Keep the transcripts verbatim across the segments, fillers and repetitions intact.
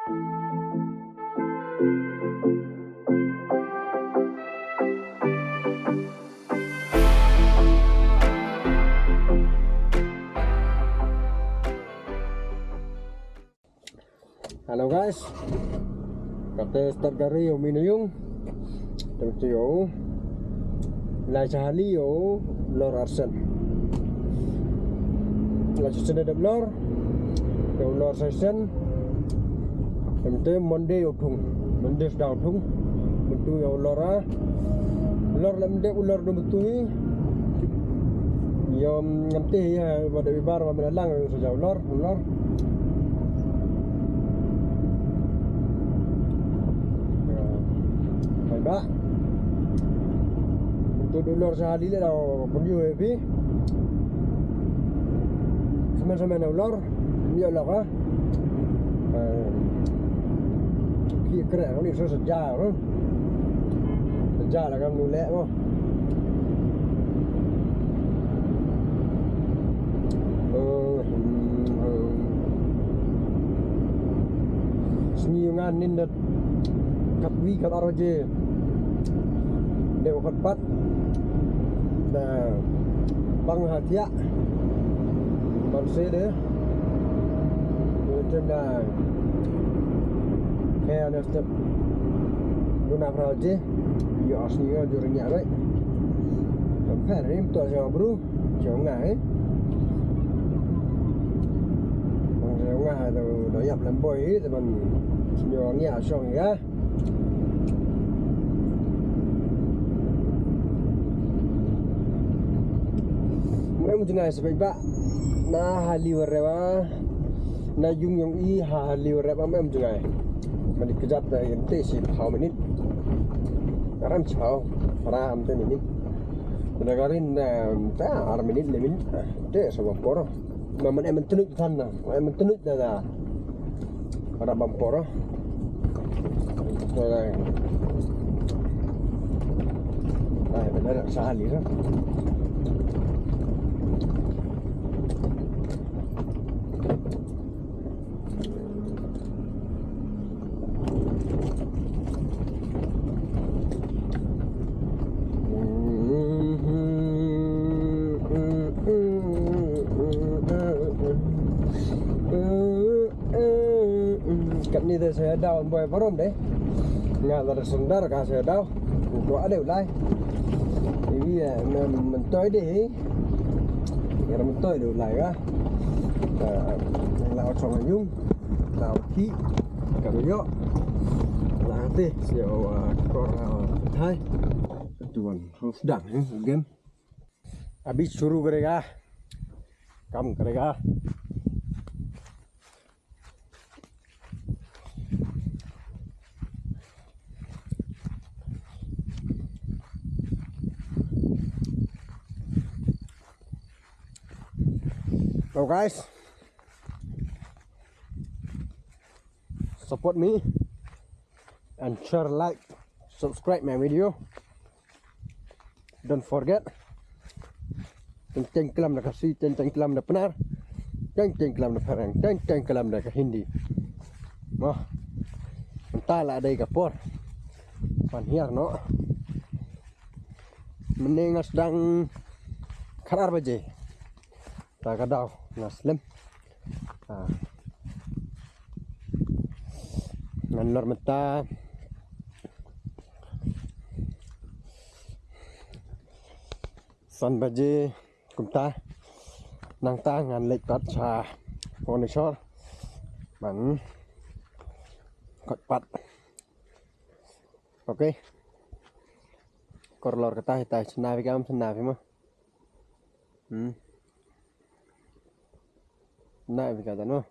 Hello guys. Kate start gari yow mi na yung. Te mynta yow lai cha hali yow lor ar sien. Lai cha sien da lor. Yow lor sa sien. Te mynta Monday yow thung. Monday sdang thung. Mynta yow lor a. Lor la mynta u lor du mynta hi. Yow ngam te hi ya, wa da i bar wa mena lang yow sa jaw lor. Lor. Bye bye. Untuk dulur sehari le dah pun yu bi. Semen-semen ulur, yu lah ka. Ki kre ni so seja, no? Seja lah kan mulai mo. Sngi u nga nin da katwi katar baje. De wa katpat. Da bang ha thiah. Bang se de. Tem da. Kaya da step. Duna pra baje. Yo sngi yo jur nya bai. Kam pher rim to sa bru. Chong nga, eh. Bang chong nga, da, da yap lem boi, da ban chong nga, chong nga. Mem jngai sa ba. Na hali wa rewa. Na yung yung i ha hali wa rewa mem jngai. Mani kejap da yente si phaw minit. Aram si phaw. Aram te minit. Nagarin, em, ta, ar minit, le minit. Te, sa bam por. Ma man em tenut tan na. Em tenut da da. Para bam por. Wala. Ai, benar sa hali ra. Katni te sa daw boi parom de. Nga la sundar ka sa daw. Ko ade u lai. Iwi, eh, men-, mentoi de. Ira mentoi de u lai ka. Eh, la chong yung. La ki. Ka yo. La te, si o, eh, kor, eh, thai. Tuan, huf dang, eh, again. अभी शुरू करेगा, काम करेगा। So guys, support me and share, like, subscribe my video. Don't forget. Cheng cheng klam da Khasi, cheng cheng klam da Pnar, cheng cheng klam da Phareng, cheng cheng klam da ka Hindi. Mo. Mynta la dei ka por. Pan hiar no. Mynne nga sdang khatar baje. Ta ka daw nga slem. Ah. Ngan lor mynta san baje kumta. Nangta ngan leit pat cha Bhubaneswar. Ban kot pat. Okay. Kor lor kata hi tai chna vi kam chna vi mo. Hmm. Na vi kata no.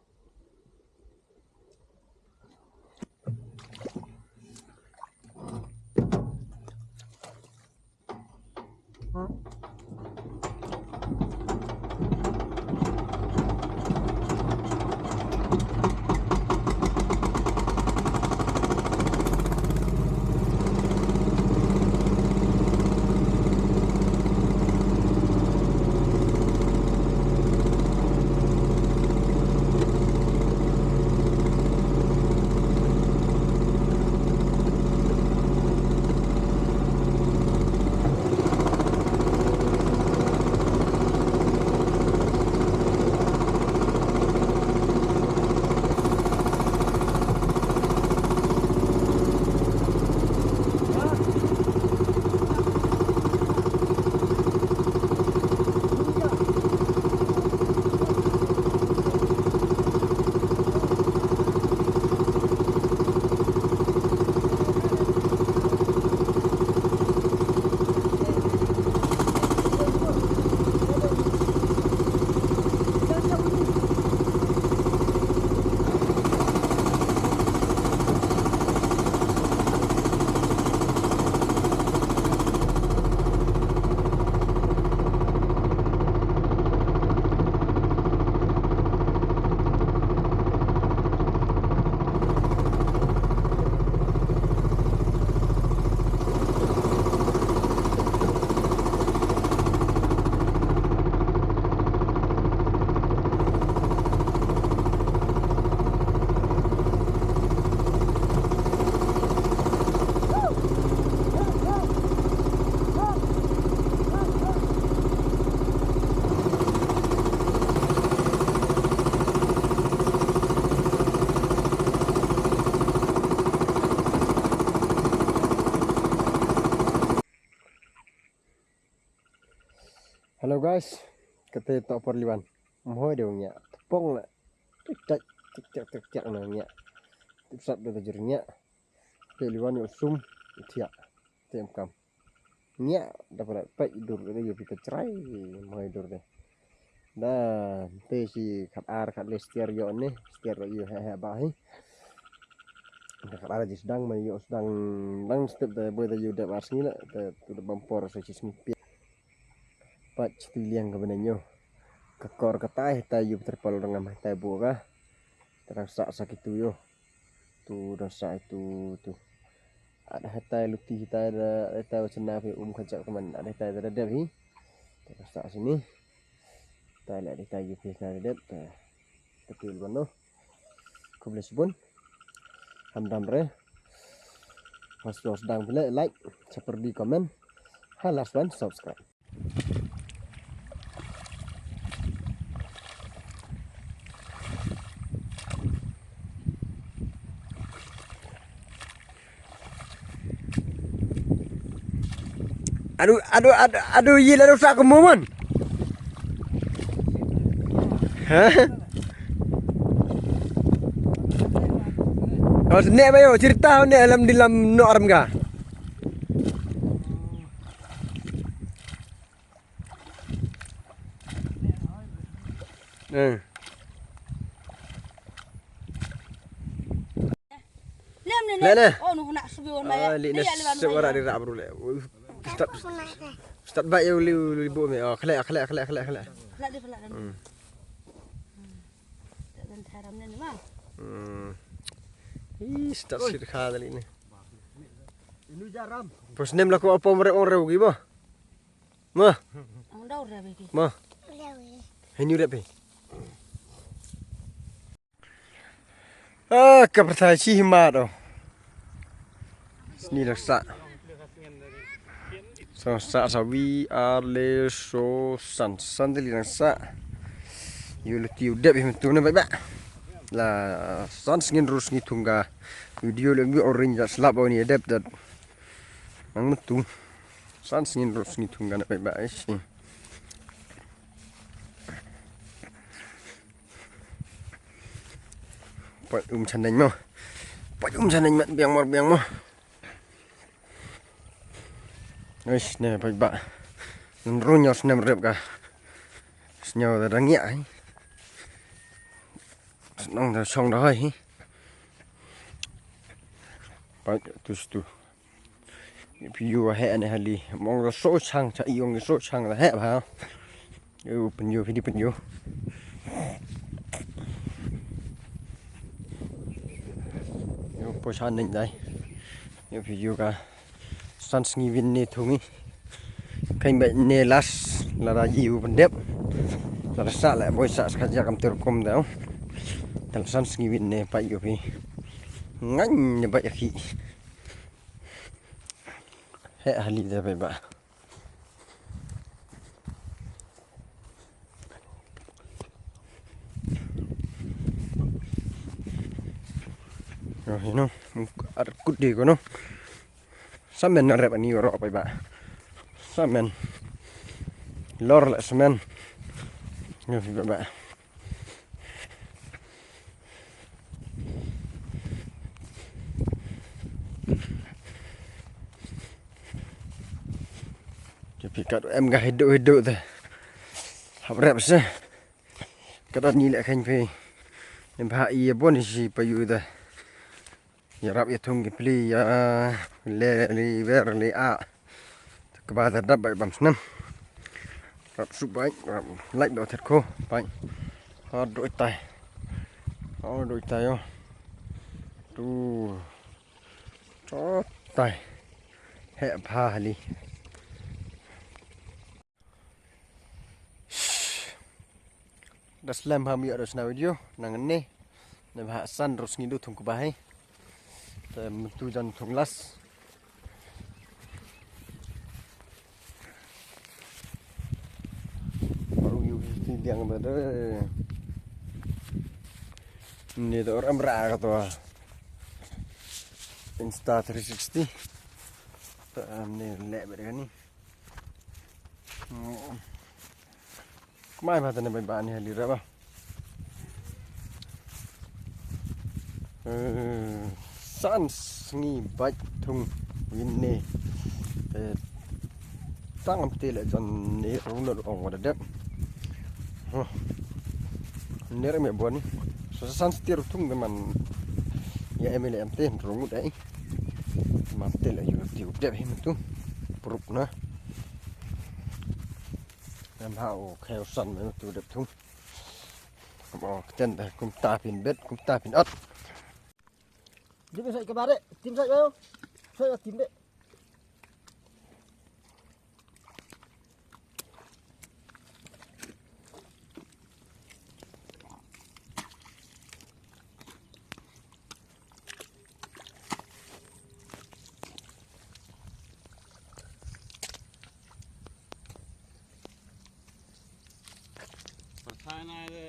Guys, kate to por liwan. Mhoi de ngiah. Tepong la. Tik tak, tik tak, tik tak na ngiah. Tip sap de tajur ngiah. Te liwan yo sum. Tiak. Te em kam. Ngiah da pala pek dur de yo pita chrai. Mhoi dur de. Da, te si khat ar, khat le setiar yo ne. Setiar yo he, he ba hi. Da khat ar ji sedang, ma yo sedang, dang step de boy de yo de ar sngi la. Te tu de bam por sa chi sngi pia. Pat chiti liang ka bneng yo. Ka kor ka tai, tai yu terpal rangam tai bu ka. Terang sa sa kitu yo. Tu dang sa itu tu. Ada hatai luti, hatai da, hatai wachana phi um khajak teman. Ada hatai da dep hi. Terang sa sini. Tai la hatai yu phi na dep. Tapi lu no. Khublei chibun. Hamdam re. Hos dos dang phi le like, chaper di comment. Ha last one subscribe. Aduh, aduh, aduh, aduh, ye, aduh, sa ke momen. Ha? Oh, sene ba yo, cerita ne alam di lam no aram ka. Eh. Lem ne, lem ne. Oh, nu nak subi wan maya. Ah, li ne. Suara di rak bru le. Start, start ba yo li, li bu me. Oh, khle, khle, khle, khle, khle. Khle di, khle di. Hmm. Tak dan tharam ne, ma. Hmm. Ih, start sir kha dali ne. Inu jaram. Pos nem la ko opo mre ong rew ki bo. Ma. Ang daw rep ki. Ma. Henu rep hi. Ah, ka pyrthai chi hima do. Sni laksa. So sa sa wi ar le so san san de li laksa. Yu le tiu dep him tu ne bai ba. La san sngin rus ngi thung ka. Video le mi orange da slap o ni dep dat. Ang metu. San sngin rus ngi thung ka ne bai ba ai si. Pait um chaneng mo. Pait um chaneng mat biang mor biang mo. Eish, ne pait ba. Nrun nyaw snem rep ka. Snyaw da rangia ai. Snong da song da hoi hi. Pait tu stu. Phi yu he ne hali. Mong da so chang cha yong so chang da he ba. Yo pynyo, phi di pynyo. Yo po chaneng dai. Yo phi yu ka. San sngi win ne thungi. Kain ba ne las la da yu pyndep. La da sa la boy sa ska ja kam ter kom da. Tal san sngi win ne pa yu phi. Ngan ne ba ya ki. He hali da ba ba. Oh, you know, ar kut di kono. Samen na rep ani ro pa ba. Samen. Lor la samen. Ngi ba ba. Te phi kat em ka hidu hidu te. Hap rep se. Kat ni le khan phi. Em ha i bon si pa yu te. Ya rap ya thung ki pli ya le li wer li a. Kaba da dap bai bam snem. Rap sup bai, rap laik do thet ko bai. Har do itai. Har do itai yo. Tu. Cho tai. He pha hali. Da slem ha mi ro sna video nang ne. Ne ba san ros ngi du thung ku ba hai. Te mentu jan thung las. Baru yu ti diang ba de. Ni da or amra ka to. Insta three sixty. Te ne le ba de ni. Mai ma tane bai ba ni hali ra ba. Eh, san sngi bait thung win ne. Eh, tang am te le jan ne rung no ong wa da dep. Huh. Ne re me boni. So san stir thung de man. Ya em le am te rung de. Man te le yu tiu dep him tu. Prup na. Em ha o kheo san me tu dep thung. Kum o, ktien da, kum ta phin bet, kum ta phin ot. Dim sai ka bare, tim sai ba. Sai ba tim de. Pertama de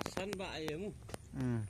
asan ba ayo mu. Hmm.